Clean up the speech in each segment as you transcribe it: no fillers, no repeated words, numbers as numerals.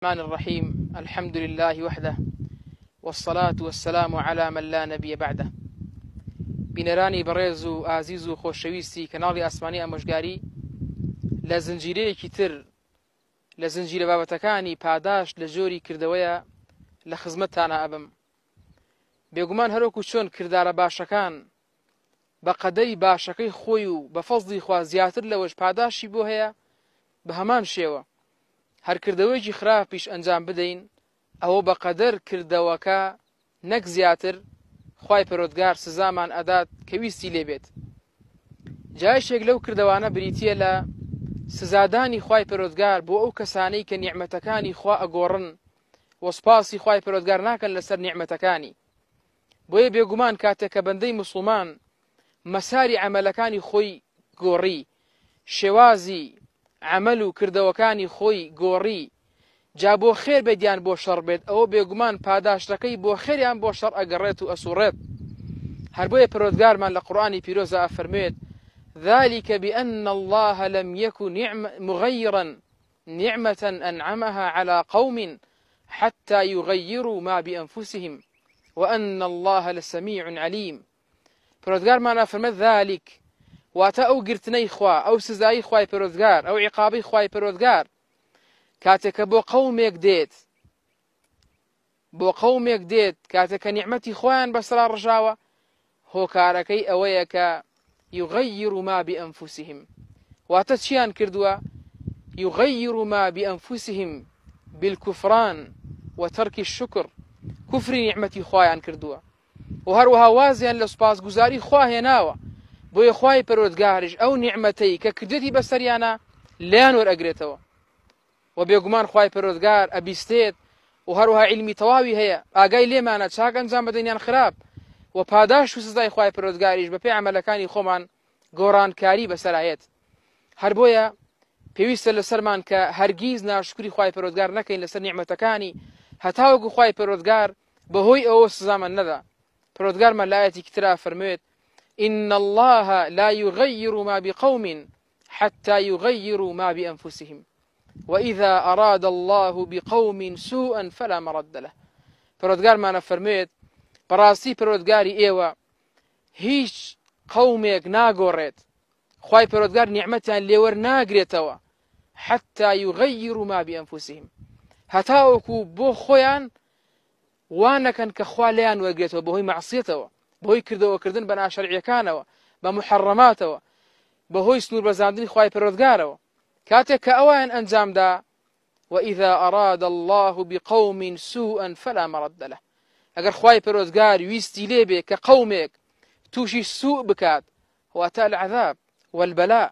الرحمن الرحيم الحمد لله وحده والصلاة والسلام على من لا نبي بعده. بینەرانی بەڕێز و ئازیز و خۆشەویستی کەناڵی ئاسمانی ئامۆژگاری، لە زنجیرەیەکی تر لە زنجیرە بابەتەکانی پاداشت لە جۆری کردەوەیە لە خزمەتتانا ئەبم. بێگومان هەروەکو چۆن کردارە باشەکان بە قەدەری باشەکەی خۆی و بە فەزڵی خوا زیاتر لەوەش پاداشتی بۆ هەیە، بە هەمان شێوە هەر کردەوەیەکی خراپیش ئەنجام بدەین ئەوە بە قەدەر کردەوەکە نەک زیاتر خوای پەرۆدگار سزامان ئەدات کە ویستی لێ بێت. جا یەکێک لەو کردەوانە بریتیە لە سزادانی خوای پەرۆدگار بۆ ئەو کەسانەی کە نیعمەتەکانی خوا ئەگۆڕن و سوپاسی خوای پەرۆدگار ناکەن لەسەر نیعمەتەکانی. بۆیە بێگومان کاتێک کە بەندەی موسڵمان مەساری عەمەلەکانی خۆی گۆڕی، شێوازی عەمەل و کردەوەکانی خۆی گۆڕی، جا بۆ خێر بێت یان بۆ شەڕ بێت، ئەوە بێگومان پاداشتەکەی بۆ خێر یان بۆ شەڕ ئەگەڕێت و ئەسوڕێت. هەر بۆیە پەروەردگارمان لە قورئانی پیرۆزا ئەفەرموێت، ذلک بأن اللە لم یک مغیرا نعمة انعمها علی قوم حتی یغیروا ما بانفسهم وان اللە لسمیع علیم. پەروەردگارمان ئەفەرمێت ذلک واتە ئەو گرتنەی خوا، ئەو سزایی خوای پەروەردگار، ئەو عیقابەی خوای پەروەردگار کاتێک کە بۆ قەومێک دێت، بۆ قەومێک دێت کاتێک کە نیعمەتی خۆیان بەسەرا ڕژاوە، هۆکارەکەی ئەوەیە کە یغیروا ما بانفسهم، واتە چیان کردووە؟ یغیروا ما بانفسهم بالکفران وترک الشکر، کوفری نیعمەتی خوایان کردووە و هەروەها وازیان لە سوپاسگوزاری خوا هێناوە، بۆیە خوای پەروەردگاریش ئەو نیعمەتەی کە کردێتی بەسەریانا لێیان وەرئەگرێتەوە. وە بێگومان خوای پەروەردگار ئەبیستێت و هەروەها عیلمی تەواوی هەیە، ئاگای لێمانە چاک ئەنجام بدەین یان خراپ، وە پاداشت و سزای خوای پەروەردگاریش بەپێی عەمەلەکانی خۆمان گۆڕانکاری بەسەرا یەت. هەر بۆیە پێویستە لەسەرمان کە هەرگیز ناشوکری خوای پەروەردگار نەکەین لەسەر نیعمەتەکانی هەتاوەکو خوای پەروەردگار بەهۆی ئەوەوە سزامان نەدا. پەروەردگارمان لە ئایەتێکی ترا فەرموێت، ان اللە لا یغیر ما بقوم حتی یغیروا ما بانفسهم واذا اراد اللە بقوم سوءا فلا مرد له. پەروەردگارمان ئەفەرموێت بەڕاستی پەروەردگاری ئێوە هیچ قەومێک ناگۆڕێت، خوای پەروەردگار نیعمەتیان لێوەر ناگرێتەوە، حتی یغیروا ما بانفسهم، هەتاوەکو بۆ خۆیان وا نەکەن کە خوا لێیان وەرگرێتەوە بەهۆی مەعسیەتەوە، بەهۆی کردەوەکردن بە ناشەرعیەکانەوە، بە موحەڕەماتەوە، بەهۆی سنوور بەزاندنی خوای پەروەردگارەوە. کاتێک کە ئەویان ئەنجامدا، وإذا أراد الله بقوم سوءا فلا مرد له، ئەگەر خوای پەروەردگار ویستی لێ بێ کە قەومێک تووشی سوء بکات، واتە العذاب والبلاء،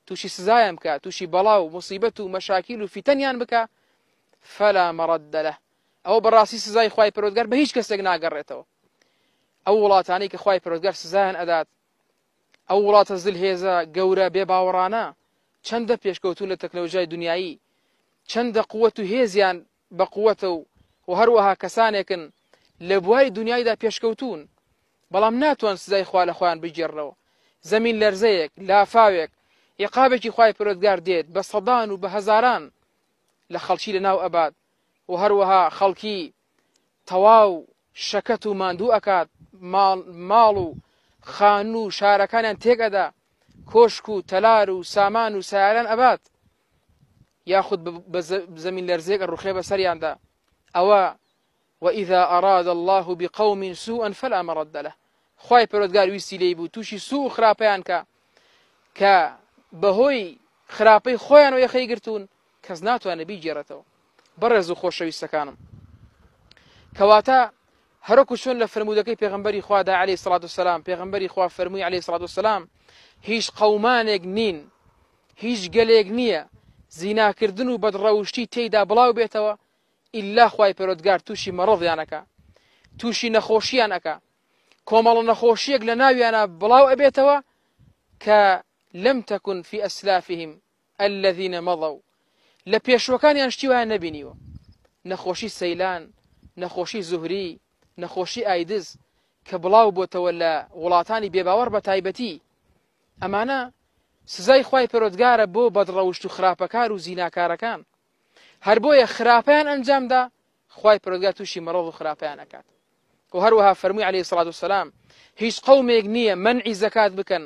تووشی سزایان بکات، تووشی بەڵا و موسیبەت و مەشاکیل و فیتەنیان بکا، فلا مرد له، ئەوە بەڕاستی سزای خوای پەروەردگار بە هیچ کەسێک ناگەڕێتەوە. ئەو وڵاتانەی کە خوای پەروەردگار سزایان ئەدات، ئەو وڵاتە زلهێزە گەورە بێ باوەڕانە چەندە پێشکەوتوون لە تەکنەلۆژیای دنیایی، چەندە قوت و هێزیان بە قوتە و و هەروەها کەسانێکن لە بواری دنیایدا پێشکەوتوون، بەڵام ناتوان سزای خوا لە خۆیان بگێڕنەوە. زەمین لەرزەیەک، لافاوێک، عیقابێکی خوای پەروەردگار دێت بە سەدان و بە هەزاران لە خەڵکی لەناو ئەبات و هەروەها خەڵکی تەواو شەکەت و ماندوو ئەکات، ماڵ و خانوو و شارەکانیان تێک ئەدا، کۆشک و تەلار و سامان و سەیارەیان ئەبات، یاخود بە زەمین لەرزەیەک ئەڕوخێ بەسەریاندا. ئەوە وإذا أراد الله بقوم سوءا فلا مرد له، خوای پەروەردگار ویستی لێی بوو تووشی سوء و خراپەیان کا کە بەهۆی خراپەی خۆیانەوە یەخەی گرتوون، کەس ناتوانێت بیگێڕێتەوە. بەڕێز و خۆشەویستەکانم، کەواتە هەروەکو چۆن لە فەرموودەکەی پێغەمبەری خوادا عەلەیهی سڵات وسەلام، پێغەمبەری خوا فەرمووی عەلەیهی سڵات وسەلام، هیچ قەومانێک نین، هیچ گەلێک نییە زیناکردن و بەدڕەوشتی تێیدا بڵاو بێتەوە ئیلا خوای پەروەردگار تووشی مەڕەزیان ئەکا، تووشی نەخۆشیان ئەکا، کۆمەڵە نەخۆشیەک لە ناویانە بڵاو ئەبێتەوە کە لم تکن فی اسلافهم الذین مضوا، لە پێشوەکانیان شتی وایان نەبینیوە، نەخۆشی سەیلان، نەخۆشی زوهری، نەخۆشی ئایدز کە بڵاو بۆتەوە لە وڵاتانی بێباوەڕ بە تایبەتی، ئەمانە سزای خوای پەروەردگارە بۆ بەدڕەوشت و خراپەکار و زیناکارەکان. هەر بۆیە خراپەیان ئەنجامدا خوای پەروەردگار تووشی مەڕەض و خراپەیان ئەکات. و هەروەها فەرمووی عەلەیهی سڵات وسەلام هیچ قەومێک نییە مەنعی زەکات بکەن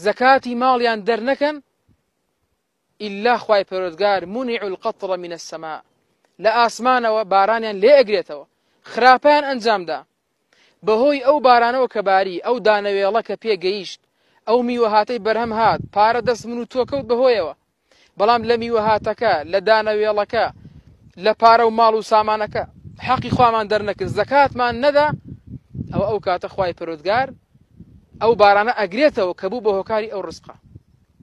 زەکاتی ماڵیان دەرنەکەن ئیلا خوای پەروەردگار منع القطر من السماء لە ئاسمانەوە بارانیان لێ ئەگرێتەوە خراپەیان ئەنجامدا بەهۆی ئەو بارانەوە کە باری ئەو دانەوێڵە کە پێگەیشت ئەو میوەهاتەی بەرهەم هات پارە دەست من و تۆ کەوت بەهۆیەوە بەڵام لە میوەهاتەکە لە دانەوێڵەکە لە پارە و ماڵ و سامانەکە حەقی خوامان دەرنەکرد زەکاتمان نەدا ئەوە ئەو کاتە خوای پەرۆدگار ئەو بارانە ئەگرێتەوە کە بوو بە هۆکاری ئەو ڕزقە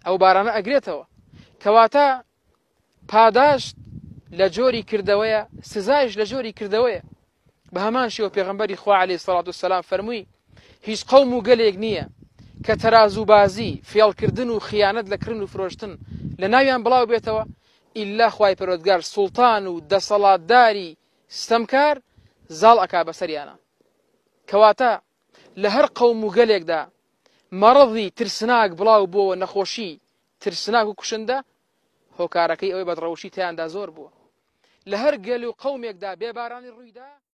ئەو بارانە ئەگرێتەوە کەواتە پاداشت لە جۆری کردەوەیە سزایش لە جۆری کردەوەیە بە هەمان شێوە پێغەمبەری خوا عەلەیهی سەڵات وسەلام فەرمووی هیچ قەوم و گەلێک نییە کە تەرازوبازی فێڵکردن و خیانەت لە کڕین و فرۆشتن لە ناویان بڵاو بێتەوە ئیلا خوای پەروەردگار سوڵتان و دەسەڵاتداری ستەمکار زاڵ ئەکا بەسەریانە کەواتە لە هەر قەوم و گەلێکدا مەڕەضی ترسناک بڵاو بۆوە نەخۆشی ترسناک و کوشندە هۆکارەکەی ئەوەی بەدڕەوشی تیاندا زۆر بووە لە هەر گەل و قەومێکدا بێبارانی ڕوویدا.